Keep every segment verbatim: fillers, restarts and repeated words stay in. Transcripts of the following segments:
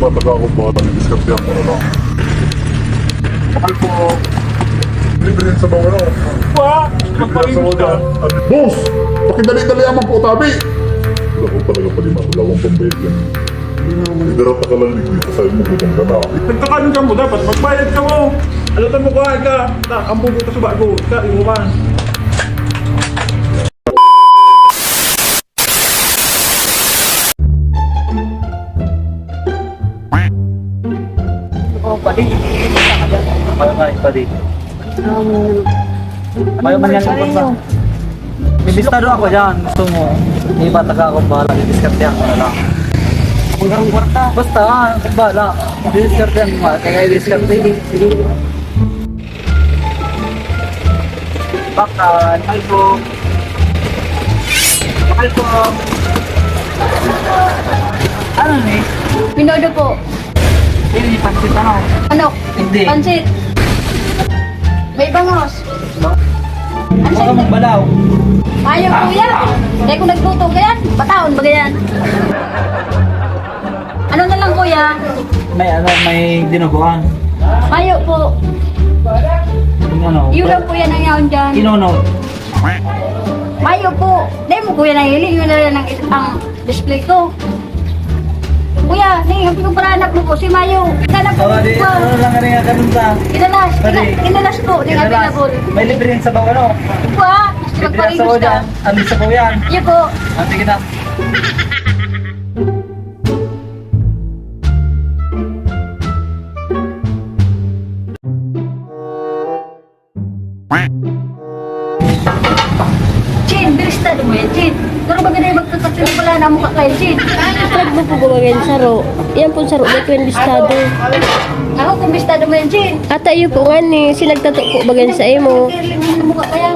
Talaga ako bahala, didiskarte ako na lang. Mahal po. Libre sa bawal ako. Wa! Libre sa bawal. Boss! Pakidali-dali naman po, tabi! Wala ko talaga pa di matulawang pambayad yan. Idarata ka lang, ligdi ka sa imo, gutom ka na. Nagkakanon ka mo, dapat magbayad ka mo. Alatan mo, kuhaan ka. Ta, ang bubo ka sa bago. Ta, imo man. Oh, padi. Mayo nga, padi. Mayo man yan, padi. May bistado ako dyan. Gusto mo? May bata ka akong bahala. Didiskarte ako na lang. Ang garong kwarta. Basta, ah, akong bahala. Didiskarte ako. Kaya didiskarte. Sige. Bakal, mahal po. Mahal po. Ano ni? Pinodo po. Hindi, pansit ano? Ano? Hindi. Pansit. May bangos. Ano sa Baka inyo? Magbalaw. Ayaw, kuya. Dahil kung nagluto ka yan, bataon ba yan? Ano na lang, kuya? May ano, may dinuguan. Mayo po. Yung ano, Yun lang po yan ang yaon dyan. Kinono. Mayo po. Dahil mo, kuya, nahili. Yun na lang ang, ang display ko. Kuya, ni, hindi ko para anak mo po, si Mayo. Anak mo Awa, di, po. Ano lang rin ang ganun sa? Inalas, Pwede. ina-, inalas po, di Inalas. Available. May libre yung sabaw, ano? Ito po, ah. Gusto Libre ang magpaligo sabaw ka. Dyan. Ano sa po yan? Iyo po. Ah, sige na. Chin, bilis na dumayan, Chin. Pero baga na yung magkakasino pala na mukha kayo, Chin. Try mo po gumawin saro. Yan pong saro, may twin bistado. Ako kung bistado mo yan, Chin. Ata iyo po nga ni, sinagtato po bagan sa imo. Mukha kaya.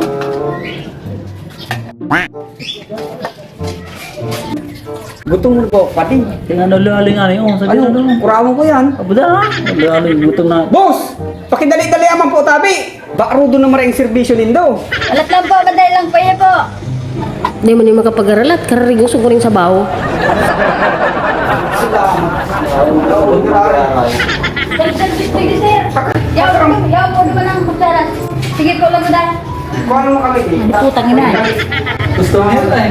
Gutom na po, pati. Tinanong lang nga niyo, sabi Ano? na doon. Kurawan ko yan. Abda, abda, gutom na. Boss! Pakidali-dali naman po, tabi! Bakrudo na maray ang serbisyo nindo. Alat lang po, madali lang po, iya po. Di mo ni makapag-aralat, kararigoso ko rin sa bawo. Sir, sir, sir, sir. Yaw, yaw po naman ang magsarat. Sige po, laguda. Kung ano mo kami, eh. Putang ina, eh. Gusto mo yun, eh.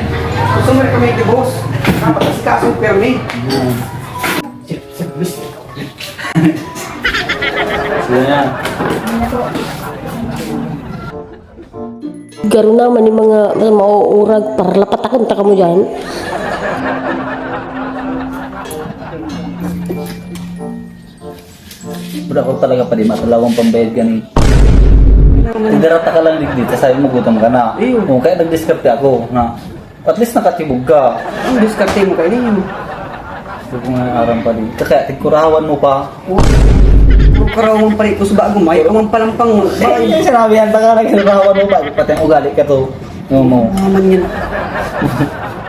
Gusto mo rin kami, eh, boss. Napakasikaso, permi. Sir, sir, please. Sige na. Garo naman yung mga, mga mauurag, para lapatakon ta kamo dyan. Wala ko talaga pa di matulawang pambayad gani. Idarata ka lang digdi, tas sabi mo gutom ka na. Iyo. O, kaya nagdiskarte ako na at least nakatibog ka. Ang diskarte mo kayo ninyo. Gusto ko nga aram pa din. Kaya tigkurawan mo pa. Pero karawan pa rin ko sa bago, may umang palampang mo. Eh, yung sinabi yan, taka nagkurawan mo pa. Pati ang ugali ka to. Oo mo. Naman yan.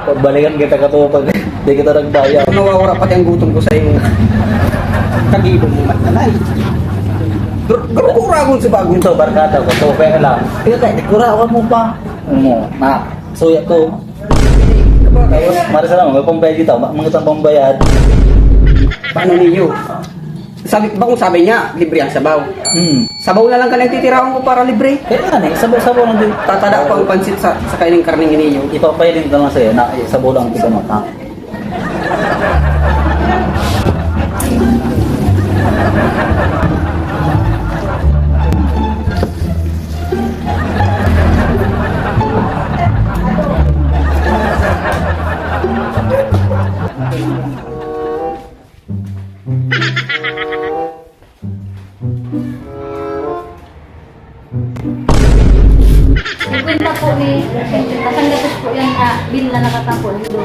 Pagbalikan kita ka to pag di kita nagbayad. Nawawala pati ang gutom ko sa iyo. Kagibong mo man na lang. Dur-, dur-, kuragon sa bagong Ito, barkada ko. Ito, pera lang. Ito, tayo, kurawan mo pa. Ano, na, suya ko. Tapos, mara sa naman, may pambayad kita. Ma-, mga itang pambayad. Paano niyo? Sabi, bako sabi niya, libre ang sabaw. Hmm. Sabaw na lang ka nagtitiraon ko para libre. Kaya nga, eh, sabaw-sabaw lang din. Tatada ko ang pansit sa, sa kaining karning iniyo. Ipapailing ka lang sa'yo na, eh, sabaw lang kita mata. Singkwenta po ni, singkwenta, sanggatos po yan na bill na nakatampo dito.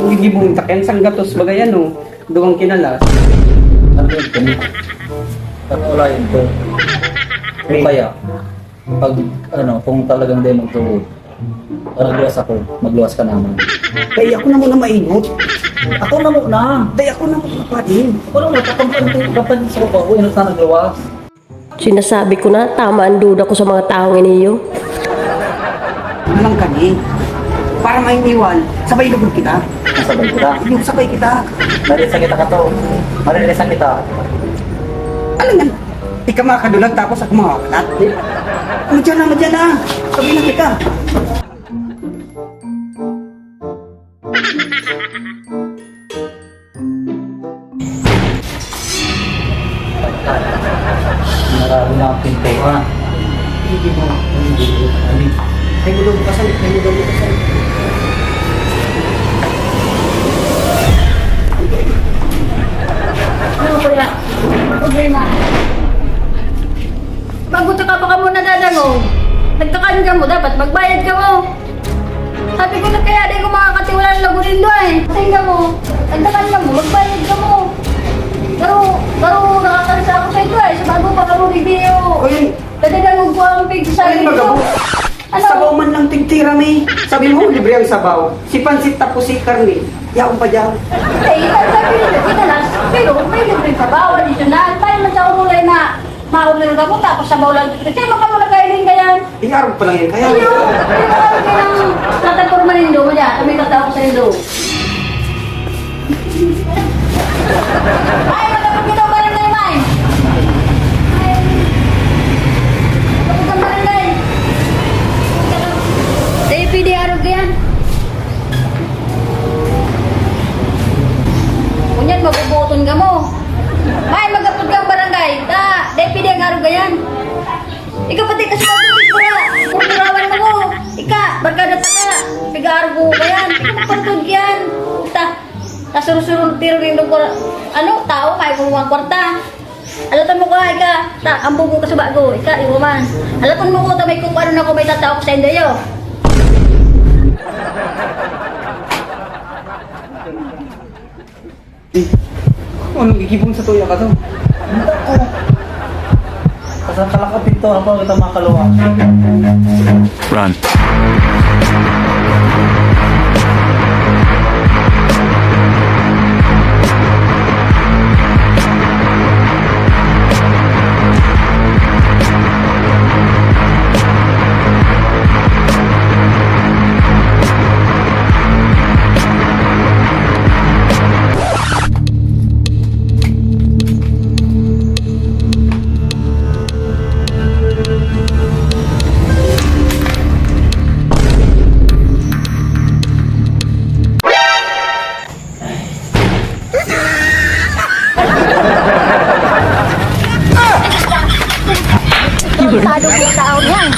Hindi mo yung takyan, sanggatos, bagay ano, duwang kinalas. Ano yun? Ano wala yun to? Kaya, Pag, ano, kung talagang di magtuod, magluwas ako, magluwas ka naman. Dai, ako na muna maingot. Ako na muna. Dai, ako na muna, padi. Ako na muna, kapan, kapan sa ko, inot na nagluwas. Sinasabi ko na, tama ang duda ko sa mga taong iniyo. Ano lang kami? Para mainiwan, sabay lugod kita. Sabay kita. Yung sabay kita. Maririsan kita ka to. Maririsan kita. Ano yan? Ika makadulag tapos ako mawawala. Madyan na, madyan na. Sabi na kita. Marami na ang pintuan. Hindi mo, hindi mo, hindi. Ay, mo daw kasal, ay, mo daw kasal. Ano kaya? Problema. Bago ta ka pa kamo nadadangog, nagtakan kamo, dapat magbayad kamo. Sabi ko na kaya, di ko makakatiwala ng lago nindo eh. Tingnan mo, nagtakan kamo, magbayad kamo. Pero, pero nakakansa ako sa ito eh, sa bago pa kamo, bibiyo. Uy, nadadangog ko ang pig sa uy, inyo. Magabo. Ano? Sabaw man lang tigtiram eh. Sabi mo, libre ang sabaw. Si pansit tapos si karne. Yaon pa dyan. Eh, ito, sabi nila, ito na. Pero may libre sabaw, additional. May man sa umulay na. Maorder ka mo, tapos sabaw lang. Kasi baka mo nagkainin ka yan. Iarog pa lang yan kaya. Ayun, di ba kami ng plataforma nindo, madya, kami tatawag sa indo. Ay, matapos kita, barangay man. Ay, matapos ang barangay. Dahil pwede arog yan. Kunyan, mabubuton ka mo. May, magapod kang barangay. Ta, dahil pwede ang arog yan. Ikaw pati kasi magpipura. Pupurawan mo ko. Ika, barkada ta ka. Pigaarog mo ba yan? Ika magpantod yan. Puta. Kasurusuro tiro rin ng kura-, ano, tao, may kumuha kwarta. Alatan mo ka, ika. Ta, ang bugo ka sa bago. Ika, iwaman. Alatan mo ko, ta may kung ano na ko, may tatao ko sa indayo. Anong gigibon sa tuya ka to? Nako! Asa ka lakapit to habang kita makaluwa? Run. Tarantado ko sa tao niyan.